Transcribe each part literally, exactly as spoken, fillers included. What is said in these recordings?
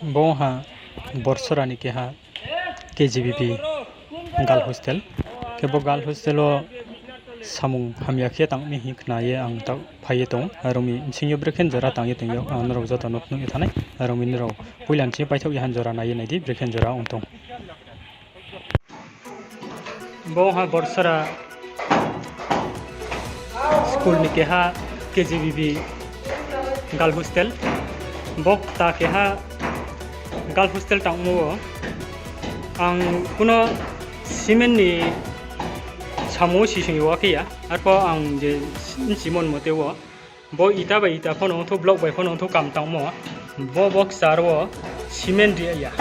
Bo ong ha Borsora ni keha K G B V girl hostel. Khe bo girl hostel wo samung hamya khe tang mi hing khna ye ang taoh phai ye tong. Aro mi bsing yo brekhe jora tang ye tong yo ang nrao joto no phnuh ye thanng nai. Aro mi nrao poila ni sing paithaoh ye han jora nai ye nai di, brekhe jora ong tong. Bo ong ha Borsora school ni keha K G B V girl hostel. Bo kta keha girl hostel tangmo wo ang kuno cement ni samung wo sising ya khe ya. Arpho ang je bchimon mote wo bo ita bai ita pho no ongthou, block bai pho no ongthou kam tangmo. Bo, bo kchar wo cement ri ya.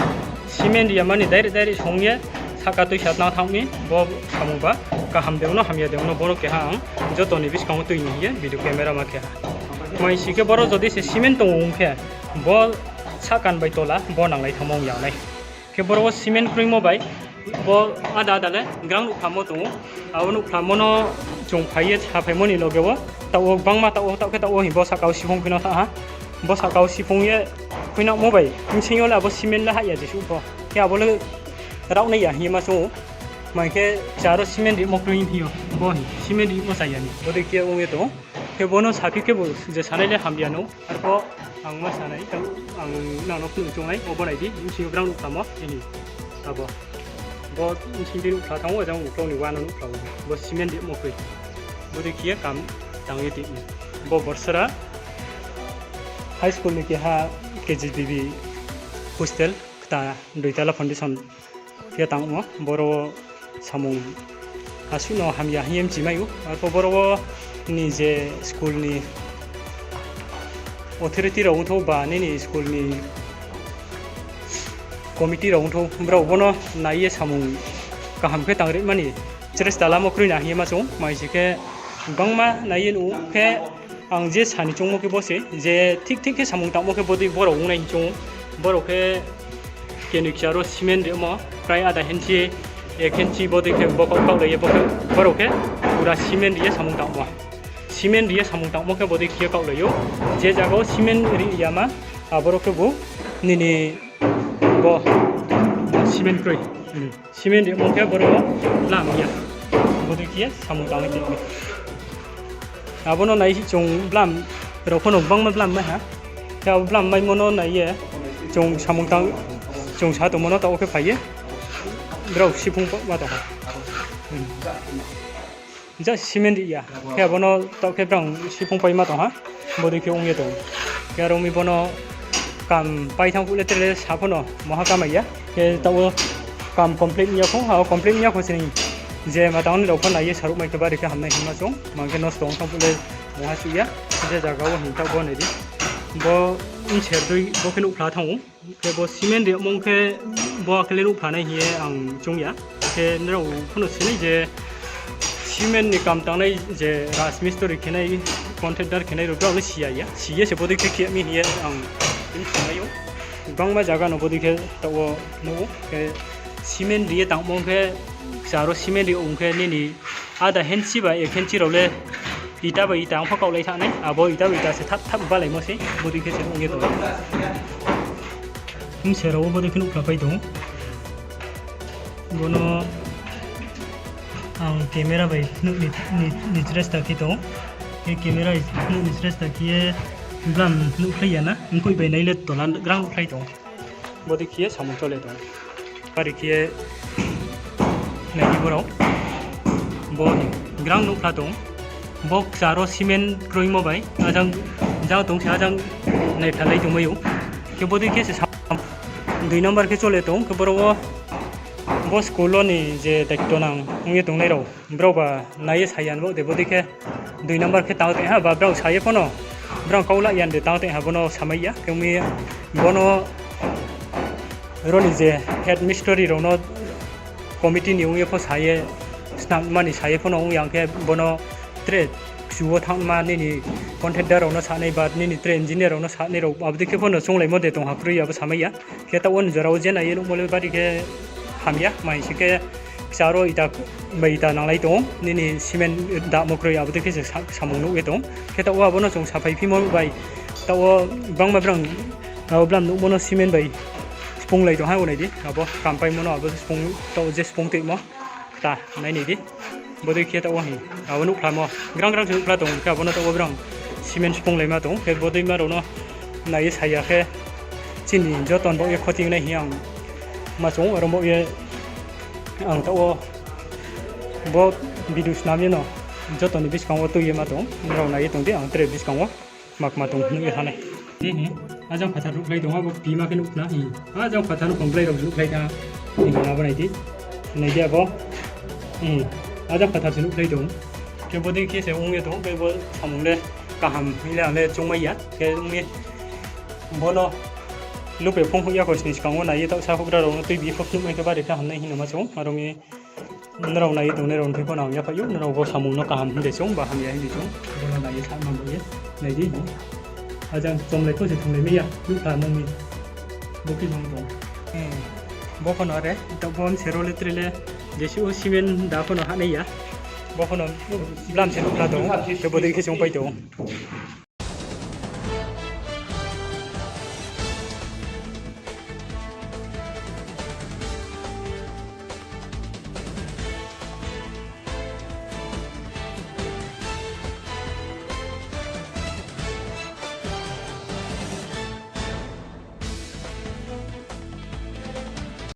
Cement ri ya mani direct direct song ye sahka tuisa tang thanng mi, bo samung ba kaham de ong no, hamya de ong no, boro keha ang joto ni buskang wo tui ni hing ye video camera ma khe ha. Mai si khe boro jodi se cement tong ong khe, bo sahkan bai tola bo nanglai thanngmo ong ya nai. Khe boro wo cement kroimo bai bo ada ada le grang nuhphlamo tong ou. Abo nuhphlamo no chung phai ye saphaimo ni loge wo taoh wo gbangma taoh wo, taoh khe taoh wo hing bo sahka wo siphung khui no thanng ha. Bo sahka wo siphung ye khuinangmo bai bsing yo le abo cement le hah ya jesuh pho. Khe abo le raohnai ya hing ye ma chung ou. Mai khe kchar wo cement rimo kroi hing yo, bo hing cement rimo cha ya ni bodei khe ong ye tong ou. Khe bo no saphi khebu je sanai le hamya no. Arpho ang ma sanai, ang nang no phnuh choung nai, obo nai di, bsing yo brang nuhphlamo, ini. Abo. Bo bsing di nuhphla thanng ou, jang uklau ni uana nuhphla ou. Bo cement rimo kroi. Bodei khe ye kam tang ye ti. Bo Borsora High School ni keha K G B V hostel, kta dui tala foundation khe tangmo, boro wo samung asuh no hamya hing ye mchimai ou. Arpho boro wo ni je school ni authority rao ongthou ba nini school ni committee rao ongthou, brao bo no nai ye samung kaham khe tang ri mani chesta lamo kroi na hing ye ma chung, mai si khe gbangma nai ye nuh khe ang je sani choungmo khe bo se, je thik thik khe samung tangmo khe bodei borao ong nai hing choung ou. Borao khe keni kchar wo cement rimo, prai ada henchi, ek henchi bodei khe bo kaoh kaohlai ye bo khe, borao khe pura cement ri ye samung tangmo. Cement ri ye samung tangmo khe bodei khe ye kaohlai ou. Je zaga wo cement ri ya ma, aboro khebu nini bo cement kroi. Cement rimo khe boro blam ya. Bodei khe ye samung tang ye ti. Abo no nai chung blam rao pho no gbangma blam mai ha. Khe abo blam maimo no nai ye chung samung tang, chung sa tongmo no taoh wo khe phai ye brao siphung ma tong ha. Ja cement ri ya. Khe abo no taoh khe brang siphung pai ma tong ha. Bodei khe ong ye tong. Khe aro mi bo no kam pai thanng phuh le tre sa pho no moha kamai ya. Khe taoh wo kam complete ong ya kho, abo complete ong ya kho sini je ma tang ni rao pho nai ye saruh mai khe bari khe hamnai hing ma chung. Mang khe nosto ong thanng phuh le moha suh ya. Je zaga wo hing taoh bo nai di. Bo bser dui bo khe nuhphla thanng ou. Khe bo cement rimo khe bo akhe le nuhphlai nai hing ye ang choung ya. Khe nrao pho no sinai je cement ni kam tangnai je rajmistri khenai, contractor khenai rao brao le si ya ya. Si ye se bodei khe khe mi hing ye ang bini sanai ou. Gbangma zaga no bodei khe taoh wo nuh ou. Khe cement ri ye tangmo khe, kchar wo cement ri ong khe nini ada henchi ba ek henchi rao le ita bai ita ong pho kaohlai thanng nai. Abo ita bai ita se thap thap balaimo se, bodei khe se ong ye tong. Bser rao wo bodei khe nuhphla pai tong. Bo no ang camera bai nuh ni, ni, ni chesta khe tong. Khe camera nuh ni chesta khe ye blam nuhkhlai ya na, mkoih bai nai le tola grang nuhkhlai tong. Bodei khe ye samung chole tong. Bari khe ye nai di borao. Bo ni grang nuhphla tong. Bo kchar wo cement kroimo bai ajang, jang tong se ajang naiphlai tongmai ou. Khe bodei khe se sa-, dui number khe chole tong khe boro wo bo school wo ni je daitto nang ong ye tongnai rao, brao ba nai ye sa ya ni bo de bodei khe dui number khe tang tong ha ba brao sa ye pho no, brao kau la ya de tang tong ha bo no samai ya. Khe ong mi bo no ro ni je head mistri rao no committee ni ong ye pho sa ye, snam mani sa ye pho no ong ya khe bo no tre kchu wo thanngma nini contractor rao no sanai ba nini tre engineer rao no sanai rao abo dei khe pho no chounglaimo de tong ha kroi abo samai ya. Khe taoh wo ni jora wo je nai ye nuhmo le bari khe hamya, mai si khe kchar wo ita bai ita nanglai tong ou, nini cement damo kroi abo dei khe se sa-, samung nuh ye tong. Khe taoh wo abo no chung saphai phimo bai taoh wo gbangma brang abo blam nuhmo no cement bai Sponglai tong ha, o nai di, abo kampaimo no, abo je spong, taoh je spong tuimo, ta, nai nai di. Bodei khe taoh wo hing, abo nuhphlamo, grang grang se nuhphla tong khe, abo no taoh wo brang cement sponglaima tong khe, bodei ma rao no nai ye sa ya khe, chini joto ni baoh ye khoti nai hing ye ang ma chung, aro baoh ye ang taoh wo bo video snam ye no joto ni buskang wo tui ye ma tong, nrao nai ye tong di, ang tre buskang wo ma kma tong nuh ye ha nai. Ajang phathar nuhphlai tong, abo pima khe nuh khna. Ajang phathar no pongblai rao nuhphlai tha. Abo nai di. Nai di abo. Ajang phathar se nuhphlai tong. Khe bodei khe se ong ye tong, khe bo samung le kaham hing le ang le choungmai ya. Khe ong ye bo no lupe phone hoih ya kho sini skang wo nai ye taoh sa houhgra rao no tuibi pho phnuhmai khe bari khe hamnai hing no ma chung. Aro mi nrao nai ye tongnai rao ni thing pho no ang yaphaih ou, nrao bo samung no kaham hing de chung ba hamya hing de chung, bo no nai ye sa ma bo ye, nai di. Ajang chomlai pho se thunglai mai ya, nuhphlamo mi. Bo khe jong tong. Bo pho no are, taoh bo mse rao le tre le, jesuh cement da pho no hahnai ya. Bo pho no blam se nuhphla tong, khe bodei khe chung pai tong.